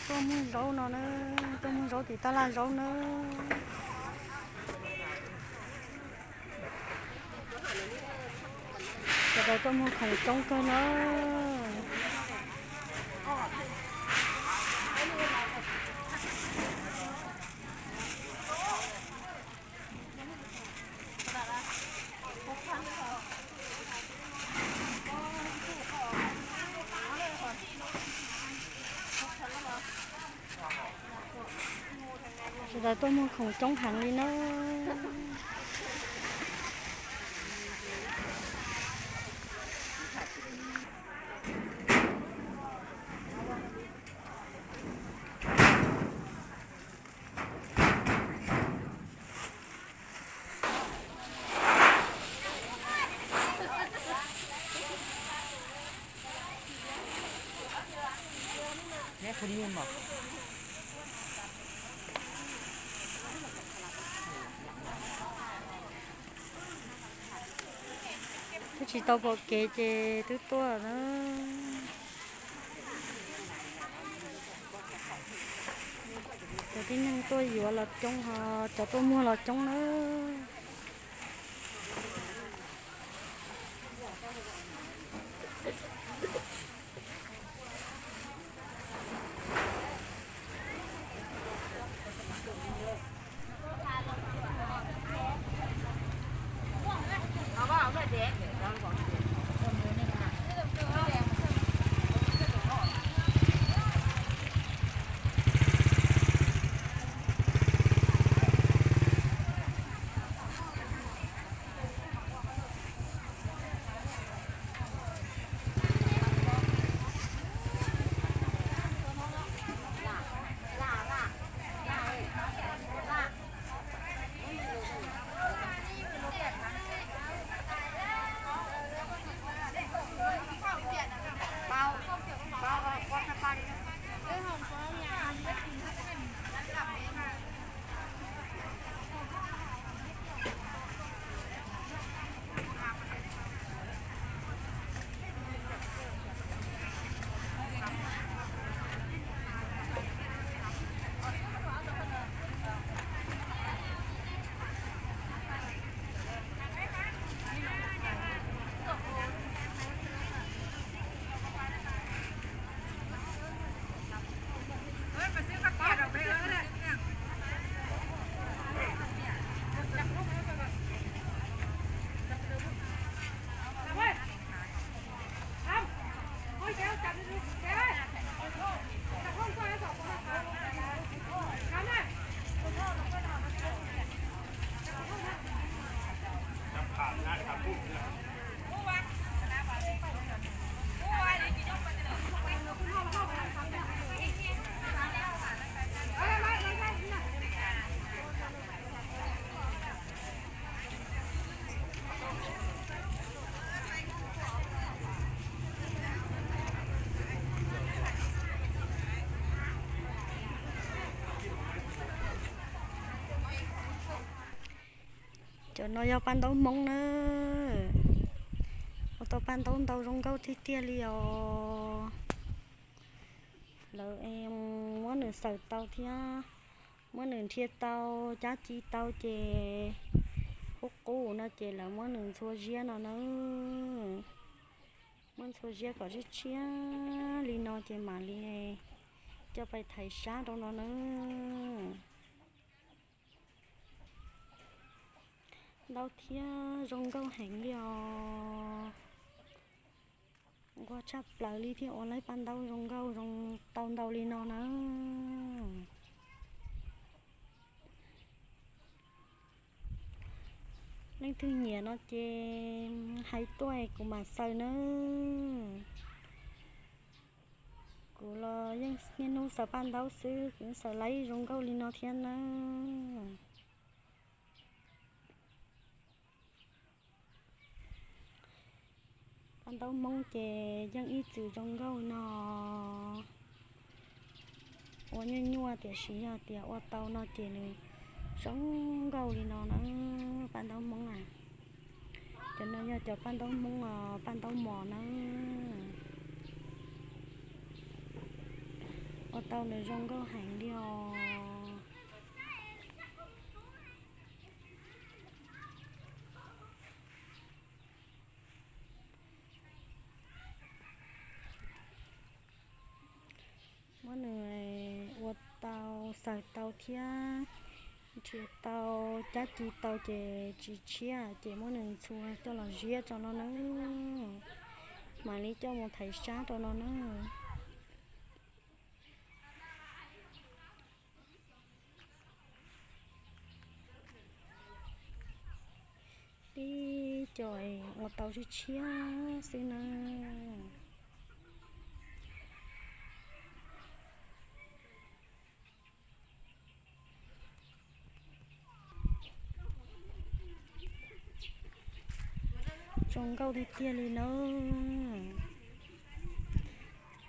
Tuaj muag zaub no na, tuaj muag zaub tim tab laj zaub na. Sawv daws tuaj muag khoom coob kawg na. Sawv daws tuaj muag khoom coob heev li na. Twb tsis tau pom kev ces twb tuaj na. Cov tib neeg tuaj yuav los coob ho cov tuaj muag los coob na. Cov no yog paj ntaub Hmoob na. Ua tau paj ntaub ntau zoo nkauj tiag tiag li os. Lawv muab nws xaws tau thiab, muab nws nrhiav tau, cab ci tau ces qub qub no ces lawv muab nws ntxhua ziab no na. Muab ntxhua ziab kom tshiab tshiab li no ces mam li coj pais thaiv sab rau no na. Ntau thiab zoo nkauj heev li os. Nquag tshaj plaws li thiaj ua laib paj ntaub zoo nkauj zoo tau ntau li no na. Leej twg nyiam no ces hais tuaj kuv mam xaws nawb. Kuv los yeej niaj hnub xaws paj ntaub xwb, kuv xaws laib zoo nkauj li no thiab nawb. Paj ntaub Hmoob ces yeej ib txwm zoo nkauj no. Ua nyuaj nyuaj tiam sis yog tias ua tau no ces nws zoo nkauj li no na. Paj ntaub Hmoob na, cov no yog cov paj ntaub Hmoob os, paj ntaub mos na. Ua tau nws zoo nkauj heev li os. Muab nws ua tau, xaws tau thiab nrhiav tau cab ci tau ces tsis tshiab ces muab nws ntxhua coj los ziab rau no na, mam li coj mus thaiv sab rau no na. Tib co es ua tau tshiab tshiab xwb na. Zoo nkauj tiag tiag li na.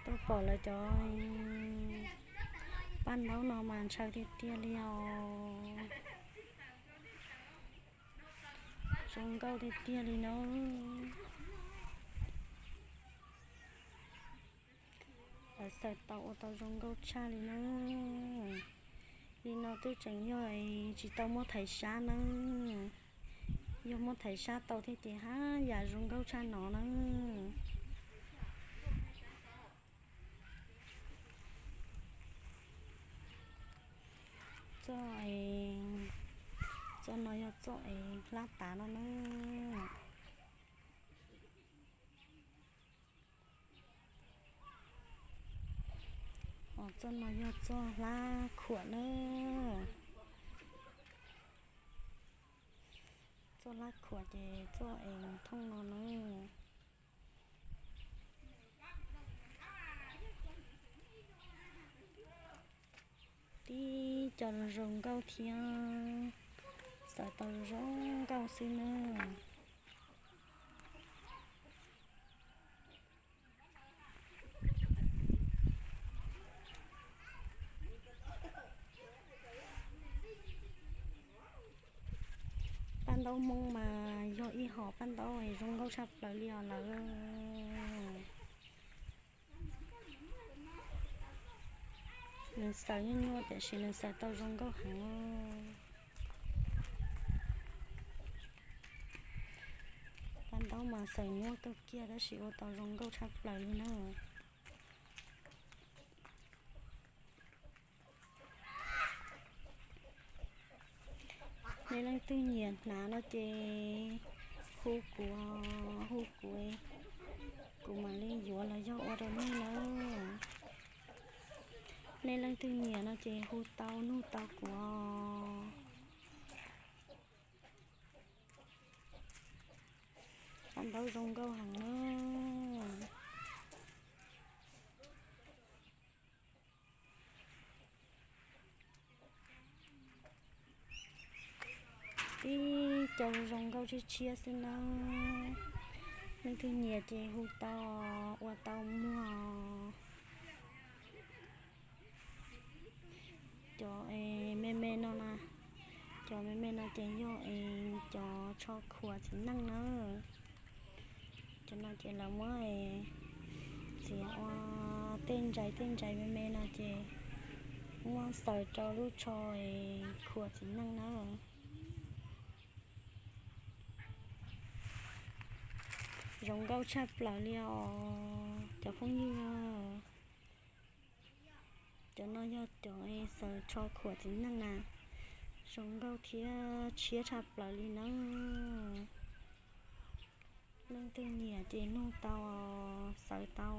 Tuaj pom lawv cov paj ntaub no mas ntshaw tiag tiag li os. Zoo nkauj tiag tiag li na. Lawv xaws tau ua tau zoo nkauj tshaj li na. Li no twb tseem yog tsis tau muab thaiv sab na. Yog muab thaiv sab tau thiab ces haj yam zoo nkauj tshaj no na. Txoj, txoj no yog txoj es hlab tav no na. Txoj no yog txoj hlab khuam na. Txoj hlab khuam ces txoj es thooj no na. Tib co zoo nkauj thiab, xaws tau zoo nkauj xwb na. Paj ntaub Hmoob mas yog ib hom paj ntaub zoo nkauj tshaj plaws li os lawm. Nws xaws nyuaj nyuaj tiam sis nws xaws tau zoo nkauj heev. Paj ntaub mas xaws nyuaj kawg kiag tab sis ua tau zoo nkauj tshaj plaws li na. Nej leej twg nyiam hnav no ces hu kuv, hu kuv, kuv mam li yuav los yog ua rau nej na. Nej leej twg nyiam no ces hu tau nug tau kuv os. Paj ntaub zoo nkauj heev na. Tib co zoo nkauj tshiab tshiab xwb na. Leej twg nyiam ces hu tau, ua tau muag. Cov me me no na, cov me me no ces yog es cov tsho khuam txiv neej na. Cov no ces lawv muab txiav ua tej ntsais tej ntsais me me no ces muab xaws rau lub tsho khuam txiv neej na. Zoo nkauj tshaj plaws li os cov phooj ywg. Cov no yog cov xaws tsho khuam txiv neej na, zoo nkauj thiab tshiab tshaj plaws li na. Leej twg nyiam ces nug tau, xaws tau.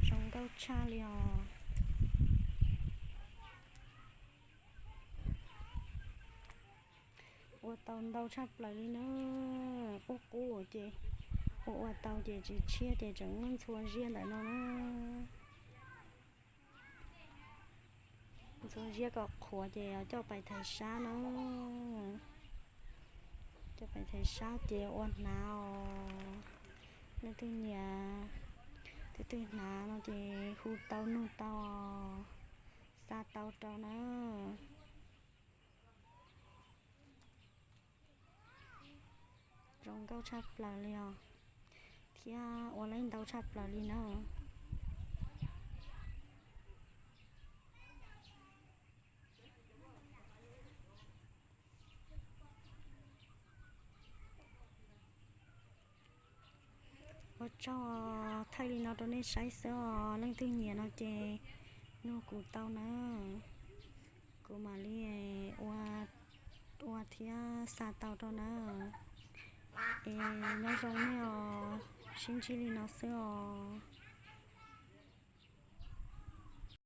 Zoo nkauj tshaj li os. Ua tau ntau tshaj plaws li na. Qub qub ces ua ua tau ces tsis tshiab ces tseem muab ntxhua ziab ntawm no na. Ntxhua ziab kom qhuav ces coj pais thaiv sab na. Coj pais thaiv sab ces ua hnav os. Leej twg nyiam, leej twg hnav no ces hu tau nug tau, xa tau rau na. Zoo nkauj tshaj plaws li os. Thiab ua lawv ntau tshaj plaws li na. Ua tsaug, thaij li no rau nej saib xwb os. Leej twg nyiam no ces nug kuv tau na, kuv mam li ua, ua thiab xa tau rau na. Es nyob zoo nej os, sib ntsib li no xwb os.